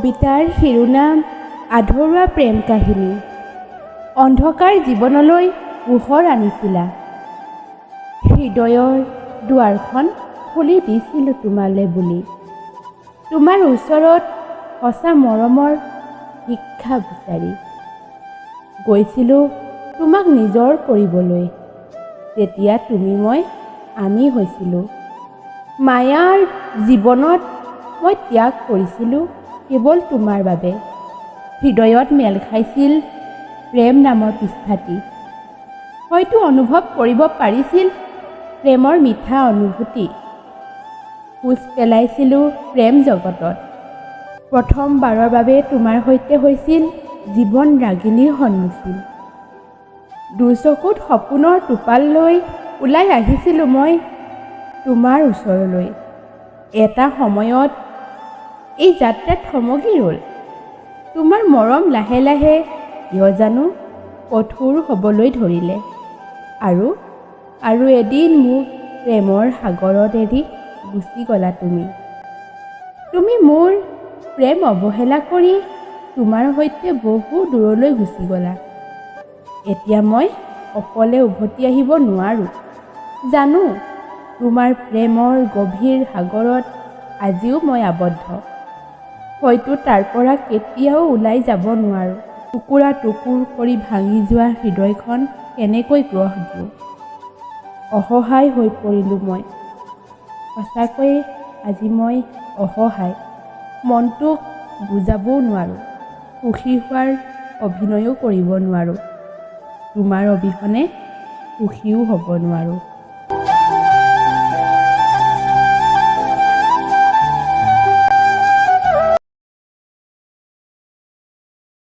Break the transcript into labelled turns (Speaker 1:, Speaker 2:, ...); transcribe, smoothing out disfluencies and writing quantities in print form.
Speaker 1: কবিতাৰ শিৰোনাম আধৰুৱা প্ৰেম কাহিনী। অন্ধকাৰ জীৱনলৈ পোহৰ আনিছিলা। হৃদয়ৰ দুৱাৰখন খুলি দিছিলোঁ তোমালৈ বুলি। তোমাৰ ওচৰত সঁচা মৰমৰ ভিক্ষা বিচাৰি গৈছিলোঁ তোমাক নিজৰ কৰিবলৈ। তেতিয়া তুমি মই আমি হৈছিলোঁ। মায়াৰ জীৱনত মই ত্যাগ কৰিছিলোঁ কেৱল তোমাৰ বাবে। হৃদয়ত মেল খাইছিল প্ৰেম নামৰ পৃষ্ঠাটি। হয়তো অনুভৱ কৰিব পাৰিছিল প্ৰেমৰ মিঠা অনুভূতি। খোজ পেলাইছিলোঁ প্ৰেম জগতত। প্ৰথমবাৰৰ বাবে তোমাৰ সৈতে হৈছিল জীৱন ৰাগিনীৰ সন্মুখীন। দুচকুত সপোনৰ টোপাল লৈ ওলাই আহিছিলোঁ মই তোমাৰ ওচৰলৈ। এটা সময়ত এই যাত্ৰা থমকি ৰ'ল। তোমাৰ মৰম লাহে লাহে কিয় জানো কঠোৰ হ'বলৈ ধৰিলে আৰু এদিন মোক প্ৰেমৰ সাগৰত এৰি গুচি গ'লা তুমি। তুমি মোৰ প্ৰেম অৱহেলা কৰি তোমাৰ সৈতে বহু দূৰলৈ গুচি গ'লা। এতিয়া মই অকলে উভতি আহিব নোৱাৰোঁ। জানো, তোমাৰ প্ৰেমৰ গভীৰ সাগৰত আজিও মই আবদ্ধ। হয়তো তাৰ পৰা কেতিয়াও ওলাই যাব নোৱাৰোঁ। টুকুৰা টুকুৰ কৰি ভাঙি যোৱা হৃদয়খন কেনেকৈ গঢ় দিওঁ? অসহায় হৈ পৰিলোঁ মই। সঁচাকৈয়ে আজি মই অসহায়। মনটোক বুজাবও নোৱাৰোঁ, সুখী হোৱাৰ অভিনয়ো কৰিব নোৱাৰোঁ। তোমাৰ অবিহনে সুখীও হ'ব নোৱাৰোঁ।